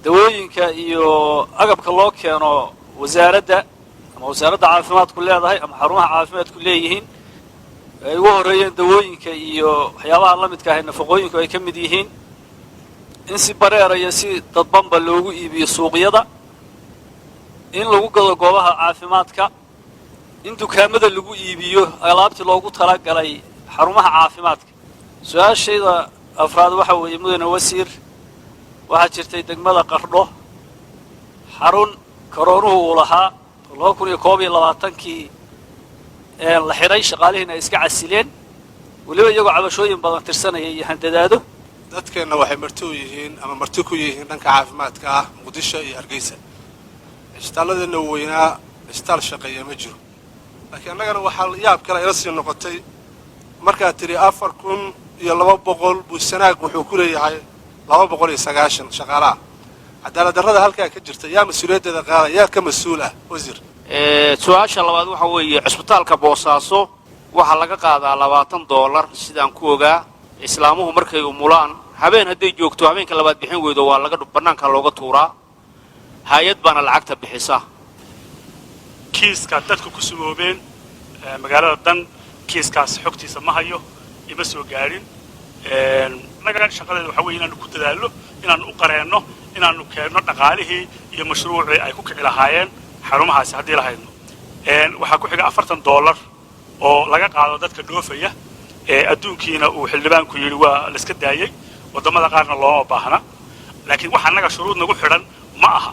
Dawooyinka iyo agabka loo keeno wasaaradda ama wasaaradda caafimaadku leedahay ama xarumaha caafimaadku leeyihiin, ay ugu horreeyeen dawooyinka iyo waxyaabaha la midka ahay, nafaqooyinku ay ka mid yihiin, in si bareera iyo si dadbanba loogu iibiyo suuqyada, in lagu gado goobaha caafimaadka, in dukaamada lagu iibiyo alaabtii loogu talagalay xarumaha caafimaadka. Su-aashayda afraad waxa weeye, mudane wasiir, waxaa jirtay degmada Qardho xarun karoonuhu uu lahaa 2021-kii la xidhay, shaqaalihiina ay iska casileen, weliba iyagoo cabashooyin badan tirsanaya iyo handadaado. Dadkeenna waxay marti u yihiin ama marti ku yihiin dhanka caafimaadka ah Muqdisho iyo Hargeysa. Cisbitaaladeenna weynaa cisbitaal shaqeeya ma jiro. Laakiin annagana waxaa yaab kale ila sii noqotay markaad tidhi 4200 buu Sanaag wuxuu ku leeyahay 290 shaqaalaha. Cadaalad darrada halkaa ka jirta yaa mas-uuliyaddeeda qaada? Yaa ka mas-uul ah, wasiir? Su-aasha labaad waxa weeye, cusbitaalka Boosaaso waxaa laga qaadaa $20, sidaan ku ogaa. Islaamuhu markay umulaan, habeen hadday joogto, habeenka labaad bixin weydo, waa laga bannaanka looga tuuraa. Hay-ad baana lacagta bixisa. Kiiska dadka ku sumoobeen magaalada Dan, kiiskaas xogtiisa ma hayo, ima soo gaadhin. Annaga shaqadeeda waxa weye inaanu ku dadaallo, inaanu u qareenno, inaanu keenno dhaqaalihii iyo mashruucii ay ku kici lahaayeen xarumahaasi haddii lahaydno. Waxaa ku xiga $40 oo laga qaado dadka dhoofaya. Adduunkiina uu xildhibaanku yidhi waa la iska daayey, waddamada qaarna looma baahna. Laakiin waxa annaga shuruud nagu xidhan ma aha.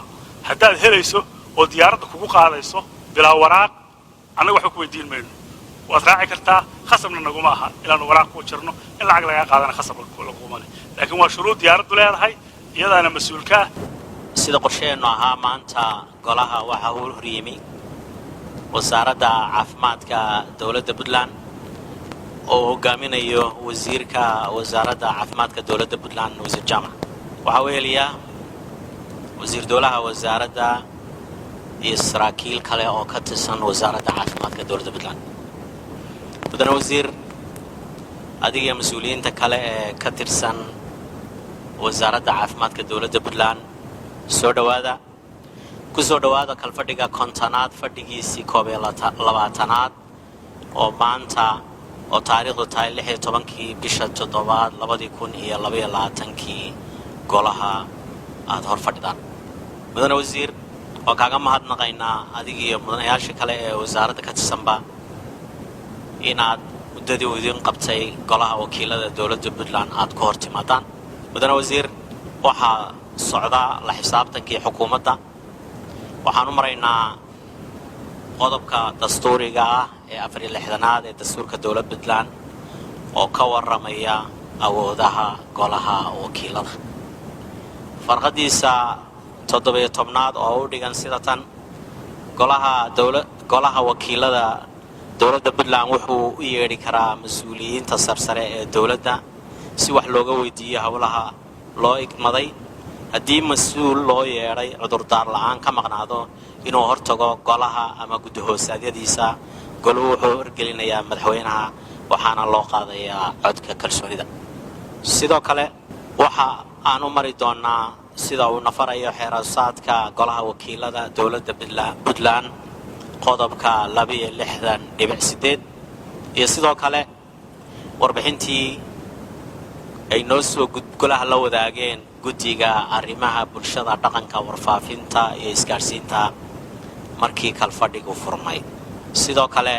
Haddaad helayso oo diyaaradda kugu qaadayso bilaa waraaq, annaga waxba ku weydiin mayno, waad raaci kartaa. Khasabna naguma aha inaanu waraaq ku jirno. In lacag lagaa qaadana khasab laguma leh, laakiin waa shuruud diyaaraddu leedahay, iyadaana mas-uulka ah. Sida qorsheennu ahaa, maanta golaha waxaa uu horyimi Wasaaradda Caafimaadka Dowladda Puntland oo hogaaminayo wasiirka Wasaaradda Caafimaadka Dowladda Puntland, Wasiir Jaamac. Waxaa u heliyaa wasiir dowlaha wasaaradda iyo saraakiil kale oo ka tirsan Wasaaradda Caafimaadka Dowladda Puntland. Mudane wasiir, adiga iyo mas-uuliyiinta kale ee ka tirsan Wasaaradda Caafimaadka Dowladda Puntland, soo dhowaada. Ku soo dhowaada kalfadhiga 50aad, fadhigiisii 21aad, oo maanta oo taariikhdu tahay 16-kii bisha toddobaad 2022-kii golaha aada hor fadhidaan. Mudane wasiir, waan kaaga mahadnaqaynaa adiga iyo mudanayaasha kale ee wasaaradda ka tirsanba inaad muddadii uu idiin qabtay golaha wakiilada dowladda Puntland aad ku hor timaadaan. Mudane wasiir, waxaa socda la xisaabtankii xukuumadda. Waxaan u maraynaa qodobka dastuuriga ah ee 64aad ee dastuurka dowlad Puntland oo ka warramaya awoodaha golaha wakiilada, farqadiisa 17aad oo u dhigan sida tan: Golaha wakiilada dowladda Puntland wuxuu u yeedhi karaa mas-uuliyiinta sarsare ee dowladda si wax looga weydiiyo howlaha loo igmaday. Haddii mas-uul loo yeedhay cudurdaar la'aan ka maqnaado inuu hortago golaha ama guddi-hoosaadyadiisa, goluhu wuxuu horgelinayaa madaxweynaha, waxaana loo qaadayaa codka kalsoonida. Sidoo kale waxa aan u mari doonaa, sida uu nafarayo xeerasaadka golaha wakiilada dowladda Puntland, qodobka 62.8, iyo sidoo kale warbixintii ay noo soo golaha la wadaageen guddiga arrimaha bulshada, dhaqanka, warfaafinta iyo isgaadhsiinta markii kalfadhigu furmay. Sidoo kale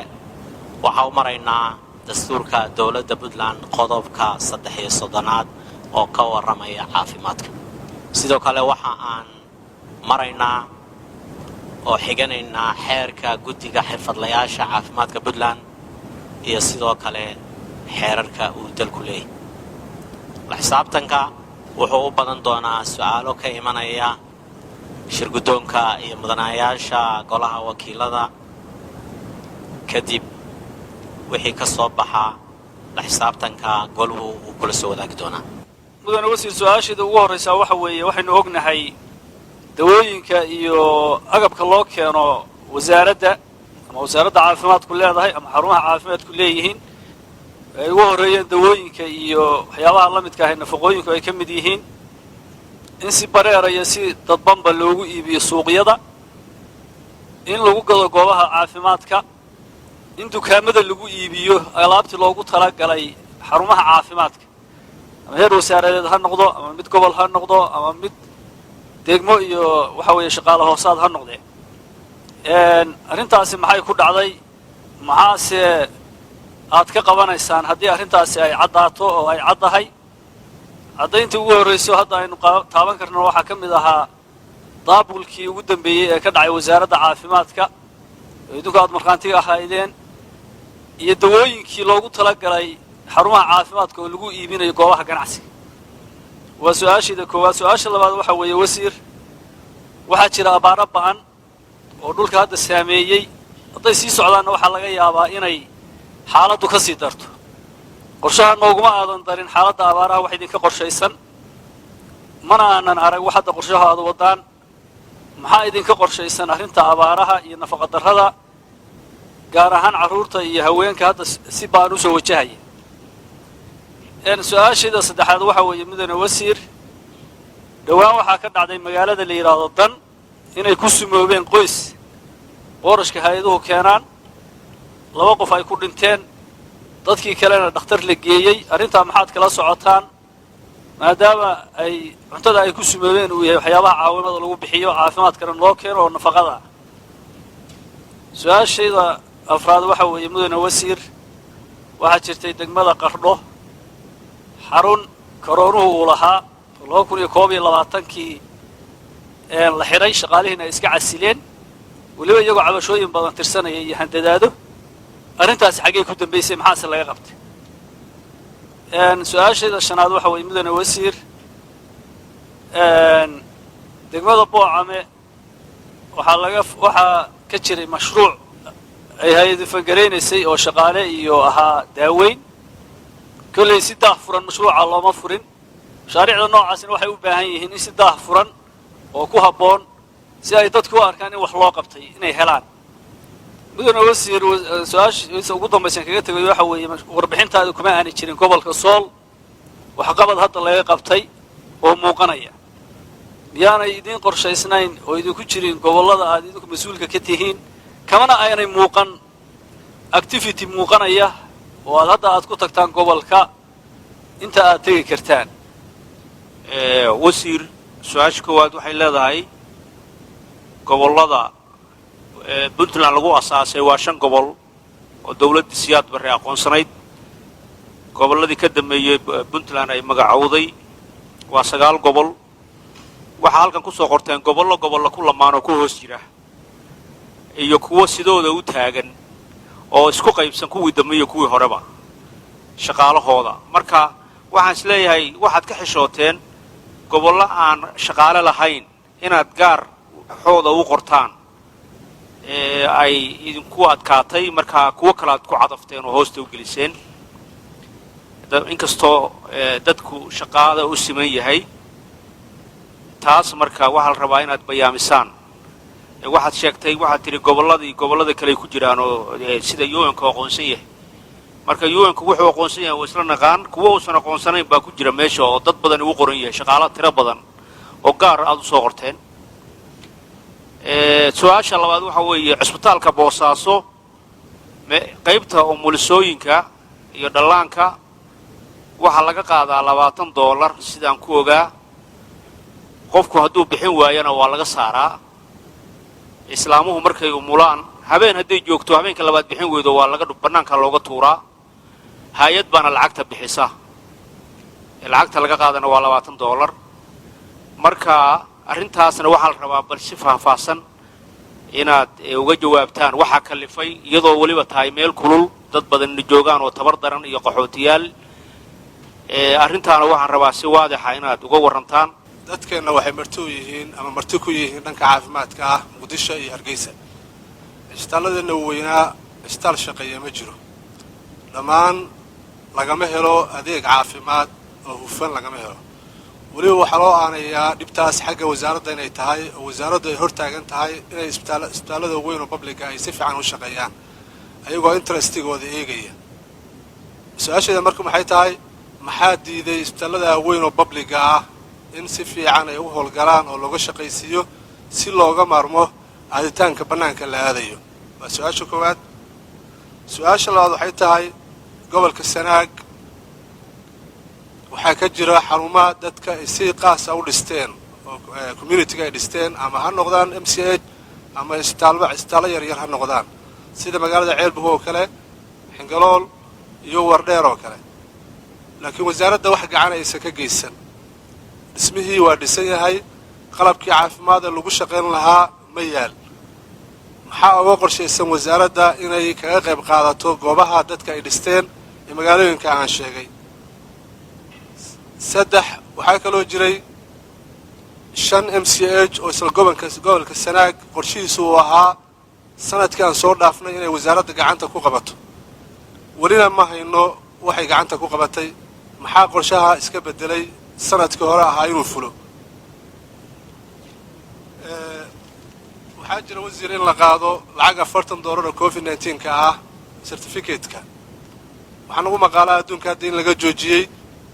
waxaa u maraynaa dastuurka dowladda Puntland, qodobka 33aad oo ka warramaya caafimaadka. Sidoo kale waxa aan maraynaa oo xiganaynaa xeerka guddiga xirfadlayaasha caafimaadka Puntland iyo sidoo kale xeerarka uu dalku leeyahay. La xisaabtanka wuxuu u badan doonaa su-aalo ka imanaya shirguddoonka iyo mudanayaasha golaha wakiilada. Kadib wixii ka soo baxa la xisaabtanka, goluhu uu kula soo wadaagi doonaa. Mudane wasiir, su-aasheeda ugu horraysaa waxa weeye, waxaynu ognahay dawooyinka iyo agabka loo keeno wasaaradda ama wasaaradda caafimaadku leedahay ama xarumaha caafimaadku leeyihiin, ay ugu horreeyeen dawooyinka iyo waxyaabaha la midka ahay, nafaqooyinku ay ka mid yihiin, In si bareera iyo si dadbanba loogu iibiyo suuqyada, in lagu gado goobaha caafimaadka, in dukaamada lagu iibiyo alaabtii loogu talagalay xarumaha caafimaadka, ama heer wasaaradeed ha noqdo, ama mid gobol ha noqdo, ama mid degmo iyo waxa weeye shaqaale hoosaad ha noqdee. Arrintaasi maxay ku dhacday? Maxaase aad ka qabanaysaan haddii arrintaasi ay caddaato oo ay caddahay? Caddayntii ugu horrayso hadda aynu taaban karno waxaa ka mid ahaa daabulkii ugu dambeeyey ee ka dhacay Wasaaradda Caafimaadka oo idinku aad markhaantiga ahaydeen, iyo dawooyinkii loogu talagalay xarumaha caafimaadka oo lagu iibinayo goobaha ganacsiga. Waa su-aashayda koowaad. Su-aasha labaad waxaa weeye, wasiir, waxaa jira abaaro ba'an oo dhulka hadda saameeyey. Hadday sii socdaanna waxaa laga yaabaa inay xaaladdu ka sii darto. Qorshaha nooguma aadan darin xaaladda abaaraha wax idinka qorshaysan, mana aanan arag wax hadda qorshaha aad waddaan. Maxaa idinka qorshaysan arrinta abaaraha iyo nafaqadarrada, gaar ahaan carruurta iyo haweenka hadda si baan usoo wajahaya? Su-aashayda saddexaad waxaa weeye, mudane wasiir, dhowaan waxaa ka dhacday magaalada la yidhaahdo Dan inay ku sumoobeen qoys boorashka hay-aduhu keenaan, laba qof ay ku dhinteen, dadkii kalena dhakhtar la geeyey. Arrintaa maxaad kala socotaan, maadaama ay cuntada ay ku sumoobeen uu yahay waxyaabaha caawimada lagu bixiyo, caafimaadkana loo keeno oo nafaqada ah? Su-aashayda afraad waxa weeye, mudane wasiir, waxaa jirtay degmada Qardho xarun karoonuhu uu lahaa oo 2021-kii la xidhay, shaqaalihiina ay iska casileen, weliba iyagoo cabashooyin badan tirsanaya iyo handadaado. Arrintaasi xaggey ku dambaysay? Maxaase laga qabtay? Su-aashayda shanaad waxa weeye, mudane wasiir, degmada Boocame waxaa ka jiray mashruuc ay hay-adu fangaraynaysay oo shaqaale iyo ahaa daaweyn. Kolley si daah furan mashruuca looma furin. Mashaariicda noocaasina waxay u baahan yihiin in si daah furan oo ku habboon, si ay dadku u arkaan in wax loo qabtay, inay helaan. Mudane wasiir, su-aashiisa ugu dambaysan kaga tegayo waxa weeye, warbixintaada kuma aanay jirin gobolka Sool waxqabad hadda laga qabtay oo muuqanaya. Miyaanay idiin qorshaysnayn oo idinku jirin gobollada aad idinku mas-uulka ka tihiin, kamana aanay muuqan activity muuqanaya oo aad hadda aad ku tagtaan gobolka inta aad tegi kartaan? Wasiir, su-aasha koowaad waxay leedahay, gobollada Puntland lagu asaasay waa shan gobol oo dawladdii Siyaad Barre aqoonsanayd. Gobolladii ka dambeeyey Puntland ay magacowday waa sagaal gobol. Waxaa halkan ku soo qorteen gobollo gobollo ku lamaan oo ku hoos jira iyo kuwo sidooda u taagan oo isku qaybsan kuwii dambe iyo kuwii horeba shaqaalahooda. Marka waxaan is leeyahay waxaad ka xishooteen gobollo aan shaqaale lahayn inaad gaar xooda u qortaan ay idinku adkaatay. Markaa kuwo kale aad ku cadafteen oo hoosta u geliseen, inkastoo dadku shaqaada u siman yahay taas. Marka waxaa la rabaa inaad bayaamisaan. Waxaad sheegtay, waxaad tidhi gobolladii gobollada kale ay ku jiraan oo sida UN-ka aqoonsan yahay. Marka UN-ku wuxuu aqoonsan yahay waa isla naqaan. Kuwo uusan aqoonsanayn baa ku jira meesha oo dad badan ugu qoran yahay, shaqaalo tiro badan oo gaar aad u soo qorteen. Su-aasha labaad waxa weeye, cusbitaalka Boosaaso qaybta umulisooyinka iyo dhallaanka waxaa laga qaadaa $20, sidaan ku ogaa. Qofku hadduu bixin waayana waa laga saaraa. Islaamuhu markay umulaan, habeen hadday joogto, habeenka labaad bixin weydo, waa laga bannaanka looga tuuraa. Hay-ad baana lacagta bixisa. Lacagta laga qaadana waa $20. Marka arrintaasna waxaa la rabaa bal si faahfaahsan inaad uga jawaabtaan waxaa kallifay, iyadoo weliba tahay meel kulul, dad badanna joogaan oo tabar daran iyo qaxootiyaal. Arrintaana waxaan rabaa si waadixa inaad uga warrantaan. Dadkeenna waxay marti u yihiin ama marti ku yihiin dhanka caafimaadka ah Muqdisho iyo Hargeysa. Cisbitaaladeenna weynaa cisbitaal shaqeeya ma jiro. Dhammaan lagama helo adeeg caafimaad oo hufan, lagama helo. Weliba waxaa loo aanayaa dhibtaas xagga wasaaradda inay tahay, oo wasaaraddu ay hor taagan tahay inay isbitaallada weyn oo public-ga ay si fiican u shaqeeyaan, ayagoo interest-igooda eegaya. Su-aasheeda marka maxay tahay? Maxaa diiday isbitaallada weyn oo public-ga ah? In si fiican ay u howlgalaan oo looga shaqaysiiyo si looga maarmo aaditaanka bannaanka la aadayo, waa su-aasha koowaad. Su-aasha labaad waxay tahay, gobolka Sanaag waxaa ka jira xarumaha dadka ay si qaasa u dhisteen oo community-ga ay dhisteen, ama ha noqdaan MCH ama isbitaalba isbitaallo yaryar ha noqdaan, sida magaalada Ceelbuh oo kale, Xingalool iyo Wardheer oo kale, laakiin wasaaradda wax gacan aysan ka geysan. Dhismihii waa dhisan yahay, qalabkii caafimaad ee lagu shaqayn lahaa ma yaal. Maxaa uga qorshaysan wasaaradda inay kaga qayb qaadato goobaha dadka ay dhisteen ee magaalooyinka aan sheegay? Saddex, waxaa kaloo jiray shan MCH oo isla gobolka Sanaag qorshihiisu uu ahaa sanadkii aan soo dhaafnay inay wasaaradda gacanta ku qabato. Welina ma hayno waxay gacanta ku qabatay. Maxaa qorshaha iska beddelay sanadkii hore ahaa inuu fulo? Waxaa jira, wasiir, in la qaado lacag $40 oo COVID-19-ka ah certificate-ka. Waxaa nagu maqaalaa adduunka hadda in laga joojiyey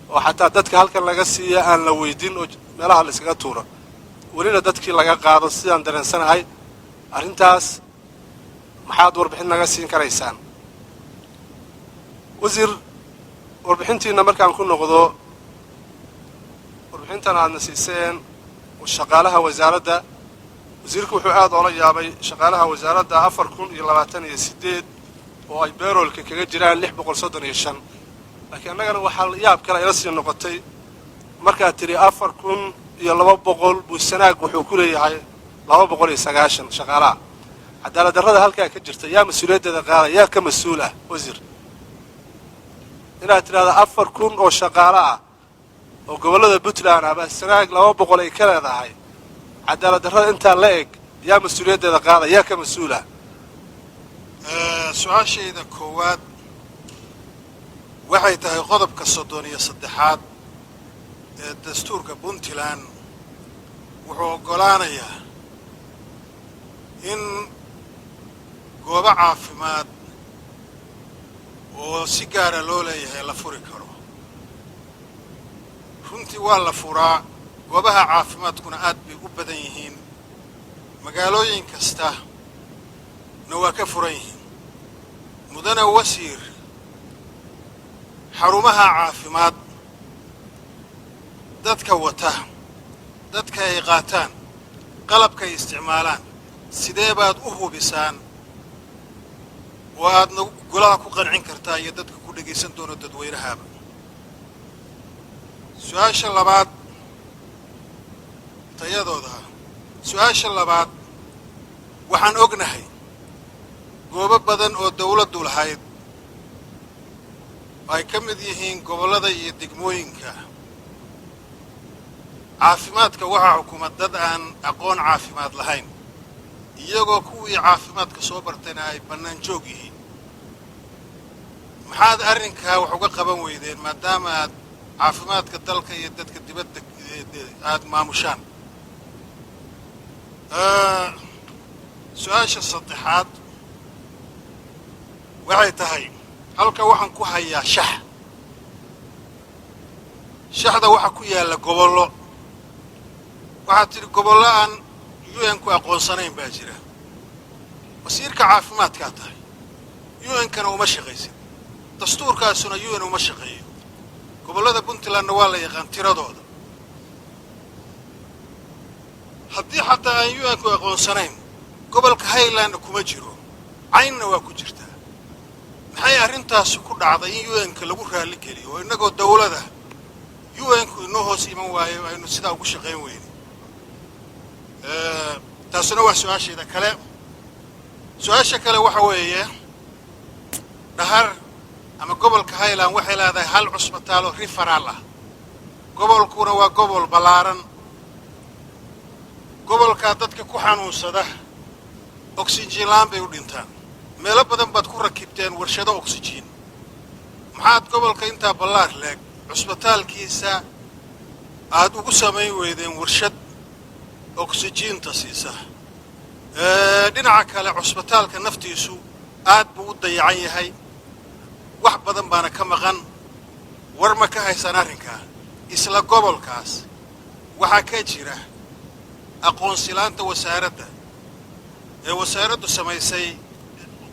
oo xataa dadka halkan laga siiya aan la weydin oo meelaha la iskaga tuuro, welina dadkii laga qaado sidaan dareensanahay. Arrintaas maxaad warbixin naga siin karaysaan, wasiir? Warbixintiina markaan ku noqdo, warbixintan aadna siiseen shaqaalaha wasaaradda, wasiirku wuxuu aad oola yaabay shaqaalaha wasaaradda 4028 oo ay payroll-ka kaga jiraan 635, laakiin annagana waxaa yaab kale ila sii noqotay markaad tidhi 4200 buu Sanaag wuxuu ku leeyahay 290 shaqaalaha. Cadaalad darrada halkaa ka jirta yaa mas-uuliyaddeeda qaada? Yaa ka mas-uul ah, wasiir, inaad tidhahda 4000 oo shaqaale ah oo gobollada Puntland aba Sanaag 200 ay ka leedahay? Cadaalad darrada intaa la eg yaa mas-uuliyaddeeda qaada? Yaa ka mas-uul ah? Su-aashayda koowaad waxay tahay, qodobka 33aad ee dastuurka Puntland wuxuu oggolaanayaa in goobo caafimaad oo si gaara loo leeyahay la furi karo. Runtii waa la furaa, goobaha caafimaadkuna aad bay u badan yihiin, magaalooyin kasta na waa ka furan yihiin. Mudane wasiir, xarumaha caafimaad dadka wata, dadka ay qaataan, qalabka ay isticmaalaan, sidee baad u hubisaan oo aadna golaha ku qancin kartaa iyo dadka ku dhegaysan doono dadweynahaaba? Su-aasha labaad, tayadooda. Su-aasha labaad, waxaan ognahay goobo badan oo dawladdu lahayd oo ay ka mid yihiin gobollada iyo degmooyinka. Caafimaadka waxaa xukuma dad aan aqoon caafimaad lahayn, iyagoo kuwii caafimaadka soo bartayna ay bannaan joog yihiin. Maxaad arrinkaa wax uga qaban weydeen, maadaama aad caafimaadka dalka iyo dadka dibadda aad maamushaan? Su-aasha saddexaad waxay tahay, halka waxaan ku hayaa shax. Shaxda waxaa ku yaalla gobollo. Waxaad tidhi gobollo aan UN-ku aqoonsanayn baa jira. Wasiirka caafimaadkaa tahay, UN-kana uma shaqaysid, dastuurkaasuna UN uma shaqeeyo. Gobollada Puntlandna waa la yaqaan tiradooda. Haddii xataa aan UN-ku aqoonsanayn, gobolka Highlandna kuma jiro, Caynna waa ku jirtaa. Maxay arrintaasi ku dhacday in UN-ka lagu raalli geliyo oo innagoo dawlada UN-ku inoo hoos iman waayo, aynu sidaa ugu shaqayn weyne? Taasuna waa su-aasheeda kale. Su-aasha kale waxa weeye, Dhahar ama gobolka Highland waxay leedahay hal cusbitaal oo referral ah. Gobolkuna waa gobol ballaaran. Gobolkaa dadka ku xanuunsada oksijiin la'aan bay u dhintaan. Meelo badan baad ku rakibteen warshado oksijiin. Maxaad gobolka intaa ballaar leeg cusbitaalkiisa aad ugu samayn weydeen warshad oksijiinta siisa? Dhinaca kale, cusbitaalka naftiisu aad buu u dayacan yahay, wax badan baana ka maqan. War ma ka haysaan arrinkaa? Isla gobolkaas Waxaa ka jira aqoonsilaanta wasaaradda ee wasaaraddu samaysay,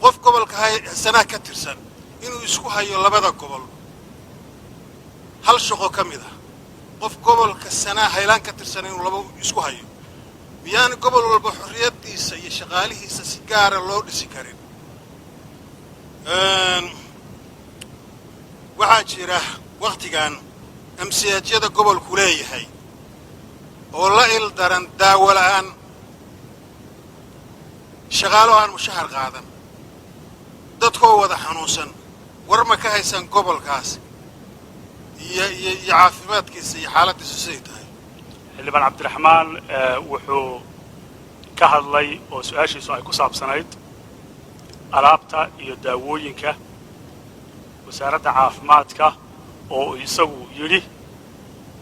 qof gobolka Sanaag ka tirsan inuu isku hayo labada gobol hal shaqo ka mid ah, qof gobolka Sanaa Haylaan ka tirsan inuu laba isku hayo. Miyaan gobol walba xorriyaddiisa iyo shaqaalihiisa si gaara loo dhisi karin? Waxaa jira wakhtigan MCH-yada gobolku leeyahay oo la il daran daawo la'aan, shaqaalo aan mushahar qaadan, dadkoo wada xanuunsan. War ma ka haysan gobolkaas iyo caafimaadkiisa iyo xaaladdiisu siday tahay? Xildhibaan Cabdiraxmaan wuxuu ka hadlay oo su-aashiisu ay ku saabsanayd alaabta iyo daawooyinka wasaaradda caafimaadka oo uu isagu yidhi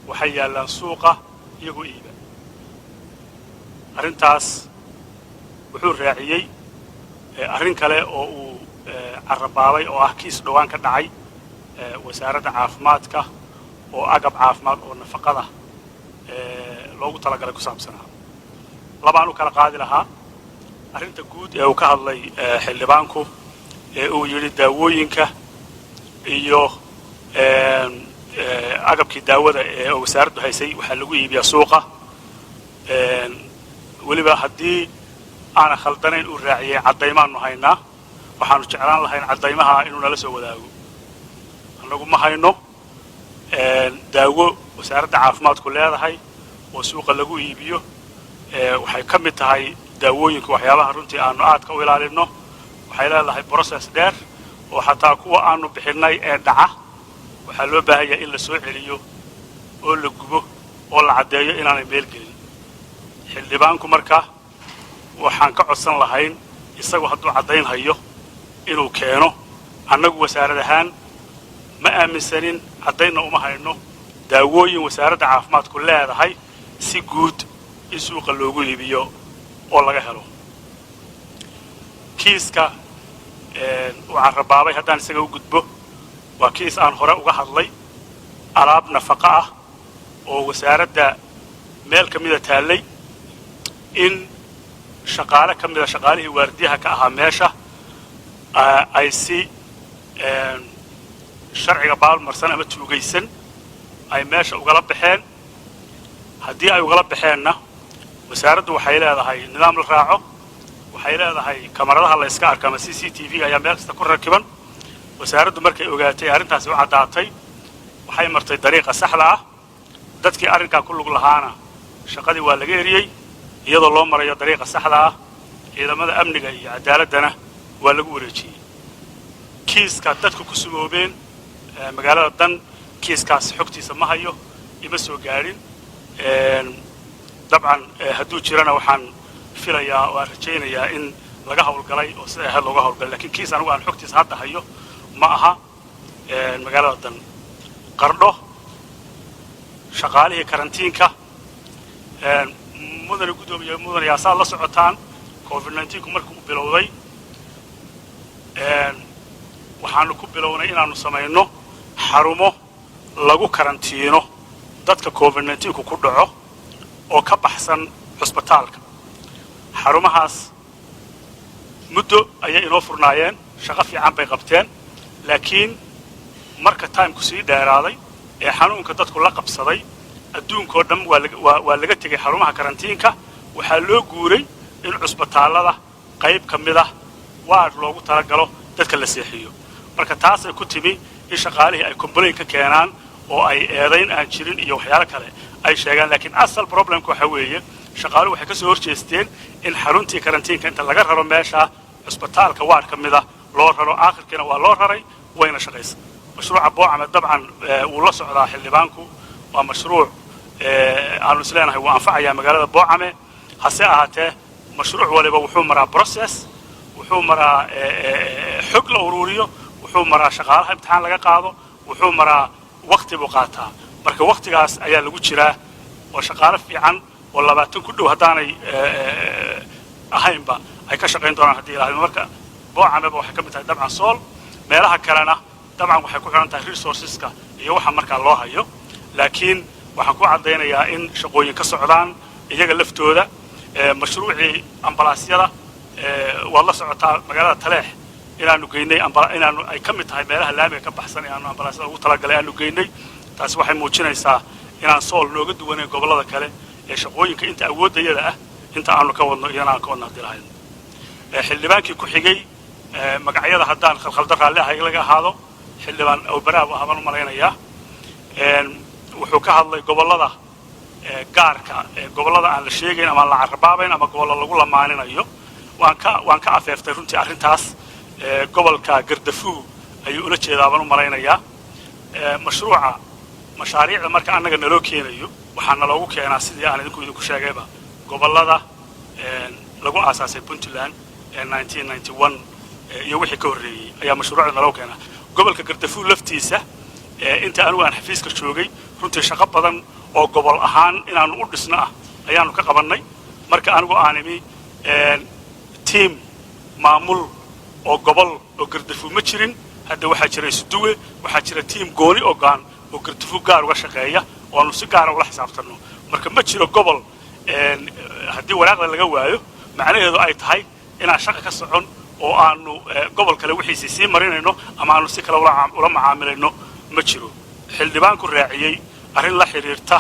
waxay yaallaan suuqa iyagoo iiba. Arrintaas wuxuu raaciyey arrin kale oo uu carrabaabay oo ah kiis dhowaan ka dhacay wasaaradda caafimaadka oo agab caafimaad oo nafaqada loogu talagalay ku saabsanaa. Labaan u kala qaadi lahaa. Arrinta guud ee uu ka hadlay xildhibaanku ee uu yidhi daawooyinka iyo agabkii daawada ee wasaaraddu haysay waxaa lagu iibiyaa suuqa, weliba haddii aanan khaldanayn uu raaciyey caddaymaanu haynaa. Waxaanu jeclaan lahayn caddaymaha inuu nala soo wadaago. Annagu ma hayno daawo wasaaradda caafimaadku leedahay oo suuqa lagu iibiyo. Waxay ka mid tahay daawooyinka waxyaabaha runtii aanu aadka u ilaalinno. Waxay leedahay process dheer oo xataa kuwa aanu bixinnay ee dhaca waxaa loo baahanyahay in la soo celiyo oo la gubo oo la caddeeyo inaanay meel gelin. Xildhibaanku marka waxaan ka codsan lahayn isagu hadduu caddayn hayo inuu keeno. Annagu wasaarad ahaan ma aaminsanin, caddaynna uma hayno daawooyin wasaaradda caafimaadku leedahay si guud in suuqa loogu iibiyo oo laga helo. Kiiska uu carrabaabay haddaan isaga u gudbo, waa kiis aan hore uga hadlay, alaab nafaqa ah oo wasaaradda meel ka mida taallay in shaqaale ka mida shaqaalihii waardiyaha ka ahaa meesha ay si sharciga baalmarsan ama tuugaysan ay meesha ugala baxeen. Haddii ay ugala baxeenna, wasaaraddu waxay leedahay nidaam la raaco, waxay leedahay kamaradaha la iska arka ama CCTV ayaa meel kasta ku rakiban. Wasaaraddu markay ogaatay arrintaasi u caddaatay, waxay martay dariiqa saxda ah. Dadkii arrinkaa ku lug lahaana shaqadii waa laga eriyey iyadoo loo marayo dariiqa saxda ah. Ciidamada amniga iyo cadaaladdana waa lagu wareejiyey. Kiiska dadku ku sumoobeen magaalada Dan, kiiskaas xogtiisa ma hayo, ima soo gaadhin. Dabcan hadduu jirana waxaan filayaa oo aan rajaynayaa in laga hawlgalay oo sida ahayd looga hawlgalay, lakiin kiis anigu aan xogtiisa hadda hayo ma aha. Magaalada Dan Qardho, shaqaalihii karantiinka, mudane guddoomiye, mudane yaasaad la socotaan, COVID-19-ku markuu bilowday waxaanu ku bilownay inaanu samayno xarumo lagu karantiino dadka COVID-19-ku ku dhaco oo ka baxsan cusbitaalka. Xarumahaas muddo ayay inoo furnaayeen, shaqo fiican bay qabteen, laakiin marka time-ku sii dheeraaday ee xanuunka dadku la qabsaday, adduunkoo dhan waa laga tegey xarumaha karantiinka. Waxaa loo guuray in cusbitaallada qayb ka mid ah waar loogu talagalo dadka la seexiyo. Marka taasay ku timi in shaqaalihii ay complain ka keenaan oo ay eedayn aan jirin iyo waxyaalo kale ay sheegaan. Laakiin asal problem-ka waxaa weeye shaqaaluhu waxay ka soo horjeesteen in xaruntii karantiinka inta laga raro meesha cusbitaalka waar ka mid ah loo raro. Aakhirkiina waa loo raray, wayna shaqaysa. Mashruuca Boocame dabcan wuu la socdaa xildhibaanku. Waa mashruuc aanu is leenahay wuu anfacayaa magaalada Boocame. Hase ahaatee, mashruuc waliba wuxuu maraa process, wuxuu maraa xog la uruuriyo, wuxuu maraa shaqaalaha imtixaan laga qaado, wuxuu maraa wakti buu qaataa. Marka waktigaas ayaa lagu jiraa oo shaqaale fiican oo 20 ku dhow haddaanay ahaynba ay ka shaqayn doonaan haddii ilaahdo. Marka Boocameba waxay ka mid tahay dabcan Sool. Meelaha kalena dabcan waxay ku xidhan tahay resources-ka iyo waxa markaa loo hayo, laakiin Waxaan ku caddaynayaa in shaqooyin ka socdaan iyaga laftooda. Mashruucii ambalaasyada waad la socotaa, magaalada Taleex inaanu geynay, inaanu ay ka mid tahay meelaha laamiga ka baxsan ee aanu ambalaasyada ugu talagalay aanu geynay. Taasi waxay muujinaysaa inaan Sool nooga duwanayn gobollada kale ee shaqooyinka inta awooddayada ah inta aanu ka wadno iyana aan ka wadno haddii lahayd. Xildhibaankii ku xigay, magacyada haddaan khalkhaldo raalli ah laga ahaado, Xildhibaan Awbaraab ah baan u malaynayaa, wuxuu ka hadlay gobollada gaarka, gobollada aan la sheegayn ama aan la carabaabayn ama gobollo lagu lamaaninayo. Waan ka afeeftay runtii arrintaas. Gobolka Gardafuu ayuu ula jeedaa baan u malaynayaa. Mashruuca mashaariicda marka annaga naloo keenayo, waxaa naloogu keenaa sidii aan idinku sheegayba gobollada lagu aasaasay Puntland ee 1991 iyo wixii ka horreeyey ayaa mashruucda naloo keenaa. Gobolka Gardafuu laftiisa, inta anigu aan xafiiska joogay, runtii shaqo badan oo gobol ahaan inaanu u dhisno ah ayaanu ka qabannay. Marka anigu aan imi, tiam maamul oo gobol oo Gardafuu ma jirin. Hadda waxaa jira isuduwe, waxaa jira tiam gooni ogaan oo Gardafuu gaar uga shaqeeya oo aanu si gaara ula xisaabtanno. Marka ma jiro gobol haddii waraaqda laga waayo macnaheedu ay tahay inaan shaqa ka socon oo aanu gobol kale wixiisii sii marinayno ama aanu si kale ula macaamilayno, ma jiro. Xildhibaanku raaciyey arrin la xidhiirta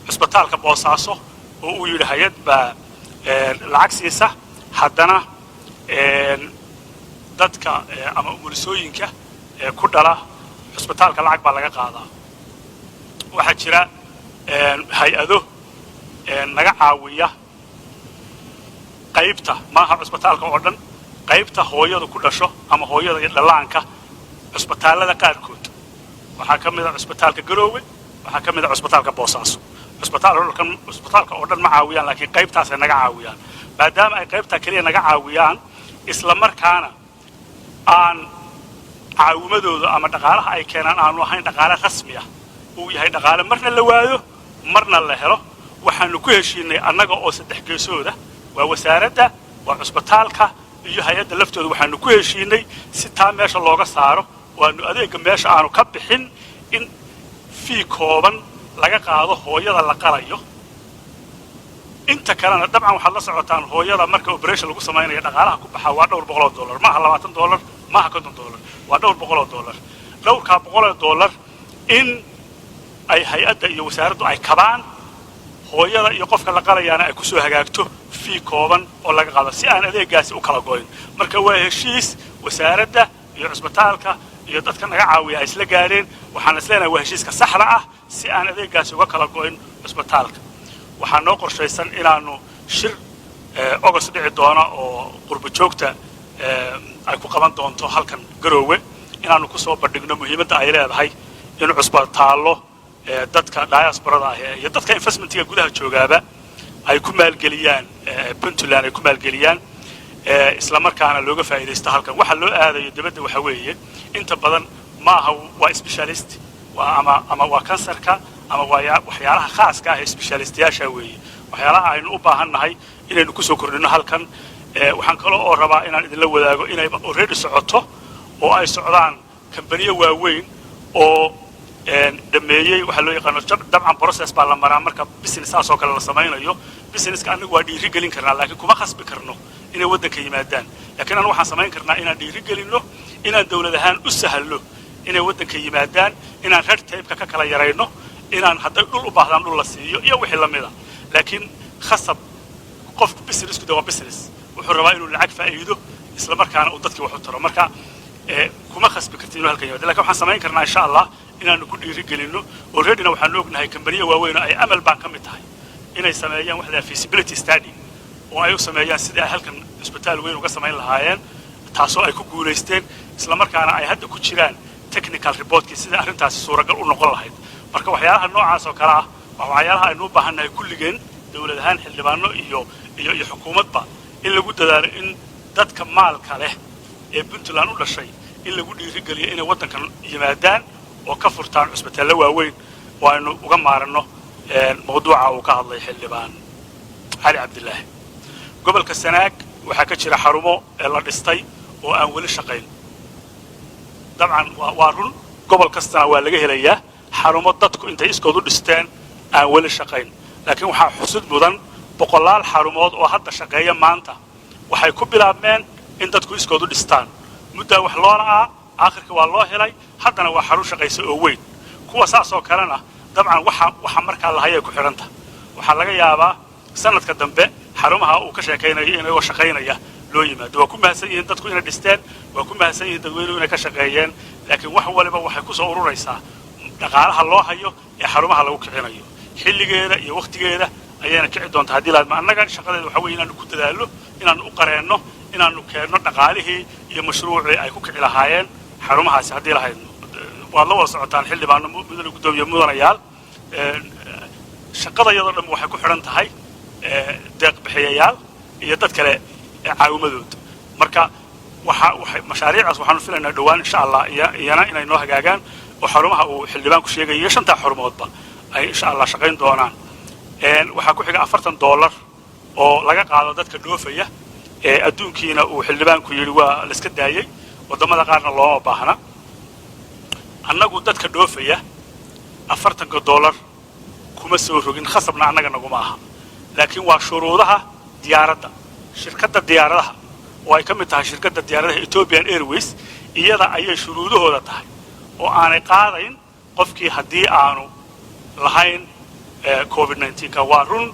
cusbitaalka Boosaaso oo uu yidhi hay-ad baa lacag siisa, haddana dadka ama umulisooyinka ku dhala cusbitaalka lacag baa laga qaadaa. Waxaa jira hay-ado naga caawiya qaybta, maaha cusbitaalka oo dhan, qaybta hooyadu ku dhasho ama hooyada iyo dhallaanka cusbitaallada qaarkood. Waxaa ka mid a cusbitaalka Garoowe, waxaa ka mid a cusbitaalka Boosaaso. Cusbitaalka oo dhan ma caawiyaan, laakiin qaybtaasay naga caawiyaan. Maadaama ay qaybtaa keliya naga caawiyaan, isla markaana aan caawimadooda ama dhaqaalaha ay keenaan aanu ahayn dhaqaale rasmi ah, uu yahay dhaqaale marna la waayo marna la helo, waxaanu ku heshiinay annaga oo saddex geesooda, waa wasaaradda, waa cusbitaalka iyo hay-adda laftooda, waxaanu ku heshiinay si taa meesha looga saaro waanu adeegga meesha aanu ka bixin in fee kooban laga qaado hooyada la qalayo. Inta kalena dabcan waxaad la socotaan hooyada marka operation lagu samaynayo dhaqaalaha ku baxaa waa dhowr boqol oo dollar, maaha $20, maaha $50, waa dhowr boqol oo dollar. Dhowrkaa boqol oo dollar in ay hay-adda iyo wasaaraddu ay kabaan, hooyada iyo qofka la qalayaana ay kusoo hagaagto fee kooban oo laga qaado si aan adeegaasi u kala goyn. Marka waa heshiis wasaaradda iyo cusbitaalka iyo dadka naga caawiya ay isla gaadheen. Waxaan is leenahay waa heshiiska saxda ah si aan adeegaasi uga kala goyn cusbitaalka. Waxaa noo qorshaysan inaanu shir August dhici doona oo qurbo joogta ay ku qaban doonto halkan Garoowe inaanu kusoo bandhigno muhiimadda ay leedahay in cusbitaallo dadka diasporada ah iyo dadka investmentiga gudaha joogaaba ay ku maalgeliyaan Puntland, ay ku maalgeliyaan, isla markaana looga faa'iidaysto halkan. Waxa loo aadayo dibadda waxa weeye inta badan maaha waa specialist, waa ama waa kansarka ama waa waxyaalaha khaaska ah ee specialistayaasha weeye waxyaalaha aynu u baahan nahay inaynu kusoo kordhino halkan. Waxaan kaloo oo rabaa inaan idinla wadaago inay already socoto oo ay socdaan kambaniyo waaweyn oo dhameeyey waxaa loo yaqaano dabcan process baa la maraa marka business saas oo kale la samaynayo. Businesska annagu waa dhiiri gelin karnaa, laakiin kuma khasbi karno inay waddanka yimaadaan. Laakiin anagu waxaan samayn karnaa inaan dhiiri gelinno, inaan dawlad ahaan u sahallo inay waddanka yimaadaan, inaan red tape-ka ka kala yarayno, inaan hadday dhul u baahdaan dhul la siiyo iyo wixii la mida. Laakiin khasab qofku businessku de waa business, wuxuu rabaa inuu lacag faa'iido, isla markaana uu dadkii wax u taro. Marka kuma khasbi karti inuu halkan yimaado, lakin waxaan samayn karnaa insha Allah inaanu ku dhiiri gelinno. Alreadyna waxaanu ognahay kambaniya waaweyn oo ay Amal baan ka mid tahay inay sameeyaan waxa la feasibility study oo ay u sameeyaan sidii ay halkan cusbitaal weyn uga samayn lahaayeen, taasoo ay ku guulaysteen, isla markaana ay hadda ku jiraan technical reportkii sidai arrintaasi suuragal u noqon lahayd. Marka waxyaalaha noocaas oo kale ah waa waxyaalaha aynu u baahannahay kulligeen, dawlad ahaan, xildhibaano iyo xukuumadba, in lagu dadaalo in dadka maalka leh ee Puntland u dhashay in lagu dhiirigeliyo inay waddankan yimaadaan oo ka furtaan cusbitaallo waaweyn oo aynu uga maaranno mawduuca uu ka hadlay Xildhibaan Cali Cabdilaahi. Gobolka Sanaag waxaa ka jira xarumo ee la dhistay oo aan weli shaqayn. Dabcan waa run, gobol kastana waa laga helayaa xarumo dadku intay iskood u dhisteen. Aan weli shaqayn, laakiin waxaa xusud mudan boqolaal xarumood oo hadda shaqeeya maanta waxay ku bilaabmeen in dadku iskoodu dhistaan. Muddaa wax loo la'aa, aakhirka waa loo helay, haddana waa xarun shaqaysa oo weyn. Kuwa saas oo kalena dabcan waxa markaa lahayay ku xidhanta. Waxaa laga yaabaa sanadka dambe xarumaha uu ka sheekaynayo inagoo shaqaynaya loo yimaado. Waa ku mahadsan yihiin dadku inay dhisteen, waa ku mahadsan yihiin dadweynuhu inay ka shaqeeyeen, laakiin wax waliba waxay ku soo ururaysaa dhaqaalaha loo hayo ee xarumaha lagu kicinayo. Xilligeeda iyo wakhtigeeda ayayna kici doontaa haddii laadma. Annaga shaqadeeda waxa weeye inaanu ku dadaallo, inaanu u qareenno, inaanu keenno dhaqaalihii iyo mashruucii ay ku kici lahaayeen xarumahaasi haddii lahaydno. Waad la wada socotaan, xildhibaano, mudane guddoomiye, mudanayaal, shaqada iyadoo dhan waxay ku xidhan tahay deeq bixiyayaal iyo dad kale caawimadood. Marka waxa waxay mashaariicaas waxaanu filaynaa dhowaan, insha Allah, iyana inay noo hagaagaan oo xarumaha uu xildhibaanku sheegayo iyo shantaa xarumoodba ay, insha Allah, shaqayn doonaan. Waxaa ku xiga $40 oo laga qaado dadka dhoofaya ee adduunkiina uu xildhibaanku yidhi waa la iska daayey, waddamada qaarna looma baahna. Annagu dadka dhoofaya $40 kuma soo rogin, khasabna annaga naguma aha, laakiin waa shuruudaha diyaaradda, shirkadda diyaaradaha oo ay ka mid tahay shirkadda diyaaradaha Ethiopian Airways. Iyada ayay shuruudahooda tahay oo aanay qaadayn qofkii haddii aanu lahayn COVID-19-ka. Waa run,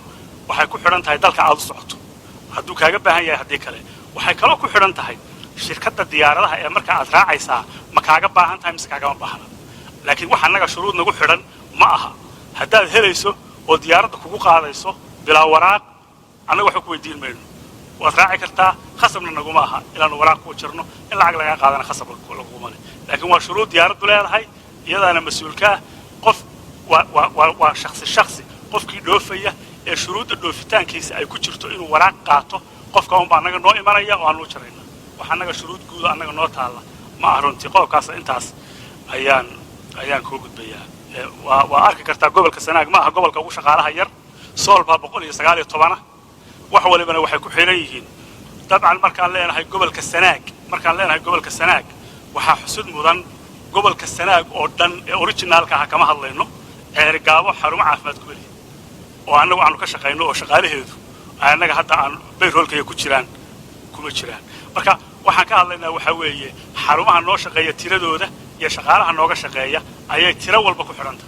waxay ku xidhan tahay dalka aad u socoto hadduu kaaga baahan yahay, haddii kale waxay kaloo ku xidhan tahay shirkadda diyaaradaha ee marka aad raacaysaa ma kaaga baahan tahay mise kaagama baahna. Laakiin wax annaga shuruud nagu xidhan ma aha. Haddaad helayso oo diyaaradda kugu qaadayso bilaa waraaq, annaga waxba ku weydiin mayno, waad raaci kartaa. Khasabna naguma aha inaanu waraaq ku jirno, in lacag lagaa qaadana khasab laguma leh, laakiin waa shuruud diyaaraddu leedahay, iyadaana mas-uulkaa. Qof waa waa waa waa shaksi shaksi qofkii dhoofaya ee shuruudda dhoofitaankiisa ay ku jirto inuu waraaq qaato, qofka unbaa annaga noo imanaya oo aanu u jarayna. Wax annaga shuruud guuda annaga noo taalla ma ah runtii. Qodobkaas intaas ayaan kuu gudbayaa. Waa arki kartaa, gobolka Sanaag ma aha gobolka ugu shaqaalaha yar. Sool baa 119-a. Wax walibana waxay ku xiran yihiin dabcan. Markaan leenahay gobolka Sanaag, waxaa xusud mudan gobolka Sanaag oo dhan ee originalka ah kama hadlayno. Ceerigaabo xarumo caafimaad kuma lihi oo annagu aanu ka shaqayno oo shaqaalaheedu annaga hadda aan payrollkaya ku jiraan, kuma jiraan. Marka waxaan ka hadlaynaa waxaa weeye xarumaha noo shaqeeya tiradooda iyo shaqaalaha nooga shaqeeya ayay tiro walba ku xidhanta.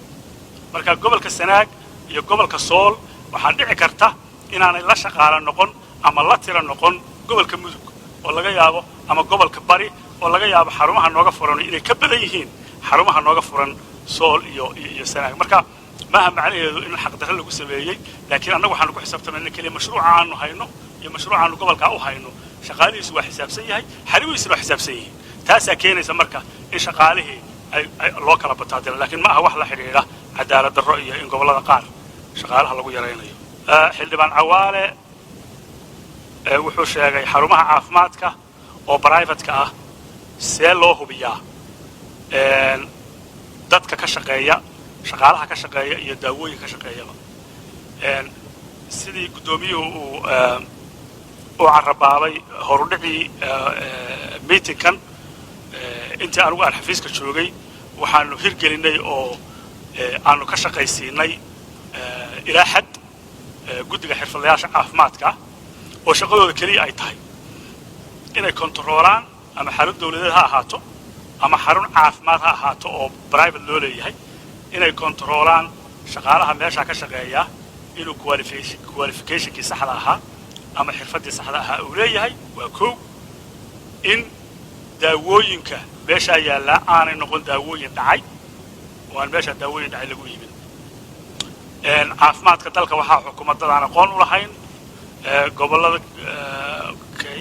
Marka gobolka Sanaag iyo gobolka Sool waxaa dhici karta inaanay la shaqaala noqon ama la tiro noqon gobolka Mudug oo laga yaabo, ama gobolka Bari oo laga yaabo xarumaha nooga furan inay ka badan yihiin xarumaha nooga furan Sool iyo Sanaag. Marka maaha macnaheedu in xaqdarre lagu sameeyey, laakiin annagu waxaanu ku xisaabtamayna keliya mashruuca aanu hayno iyo mashruuca aanu gobolkaa u hayno. Shaqaalihiisu waa xisaabsan yahay, xarumihiisuna waa xisaabsan yihiin. Taasaa keenaysa marka in shaqaalihii ay loo kala bataadilo, laakiin ma aha wax la xidhiidha cadaalad darro iyo in gobollada qaar shaqaalaha lagu yaraynayo. Xildhibaan Cawaale wuxuu sheegay xarumaha caafimaadka oo privateka ah see loo hubiyaa dadka ka shaqeeya, shaqaalaha ka shaqeeya iyo daawooyinka ka shaqeeyaba. Sidii guddoomiyuhu uu carrabaabay horudhicii meetingkan, intii anigu aan xafiiska joogay waxaanu hirgelinay oo aanu ka shaqaysiinay ilaa xad guddiga xirfadlayaasha caafimaadka oo shaqadooda keliya ay tahay inay kontaroolaan, ama xarun dawladeed ha ahaato ama xarun caafimaad ha ahaato oo private loo leeyahay, inay kontaroolaan shaqaalaha meeshaa ka shaqeeya inuu qualificationkii saxda ahaa ama xirfaddii saxda ahaa uu leeyahay. Waa kow. In daawooyinka meeshaa yaallaa aanay noqon daawooyin dhacay oo aan meeshaa daawooyin dhacay lagu iibin. Caafimaadka dalka waxaa xukuma dad aan aqoon u lahayn gobollada. Okay,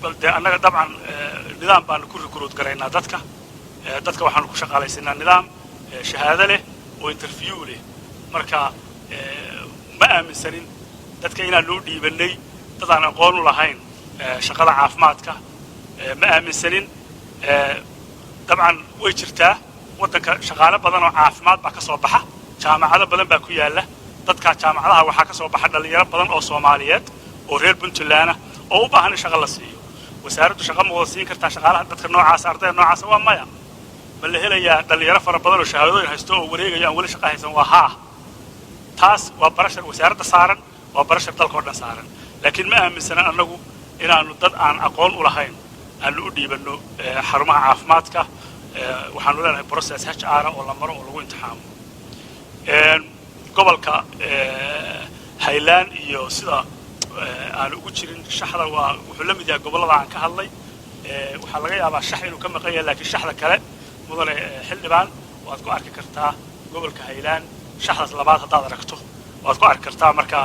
bal dee annaga dabcan nidaam baanu ku recruit garaynaa dadka. Dadka waxaanu ku shaqaalaysanaa nidaam shahaado leh oo interview leh. Marka ma aaminsanin dadka inaan loo dhiibanay dad aan aqoon u lahayn shaqada caafimaadka, ma aaminsanin. Dabcan way jirtaa, waddanka shaqaale badan oo caafimaad baa ka soo baxa, jaamacado badan baa ku yaalla. Dadka jaamacadaha waxaa ka soo baxa dhallinyaro badan oo Soomaaliyeed oo reer Puntland ah oo u baahan in shaqo la siiyo. Wasaaraddu shaqa ma wada siin kartaa shaqaalaha dadka noocaasa, ardayda noocaasa? Waa maya. Ma la helayaa dhallinyaro fara badan oo shahaadooyin haysto oo wareegaya aan weli shaqa haysan? Waa haa. Taas waa pressure wasaaradda saaran, waa pressure dalka oo dhan saaran, laakiin ma aaminsana annagu inaanu dad aan aqoon u lahayn aanu u dhiibanno xarumaha caafimaadka. Waxaanu leenahay process HR oo la maro oo lagu imtixaamo. Gobolka Haylaan iyo sida aanu ugu jirin shaxda, waa wuxuu la mid yahay gobollada aan ka hadlay. Waxaa laga yaabaa shax inuu ka maqan yahay, laakiin shaxda kale, mudane xildhibaan, waad ku arki kartaa gobolka Haylaan. Shaxdaas labaad haddaad aragto, waad ku arki kartaa marka.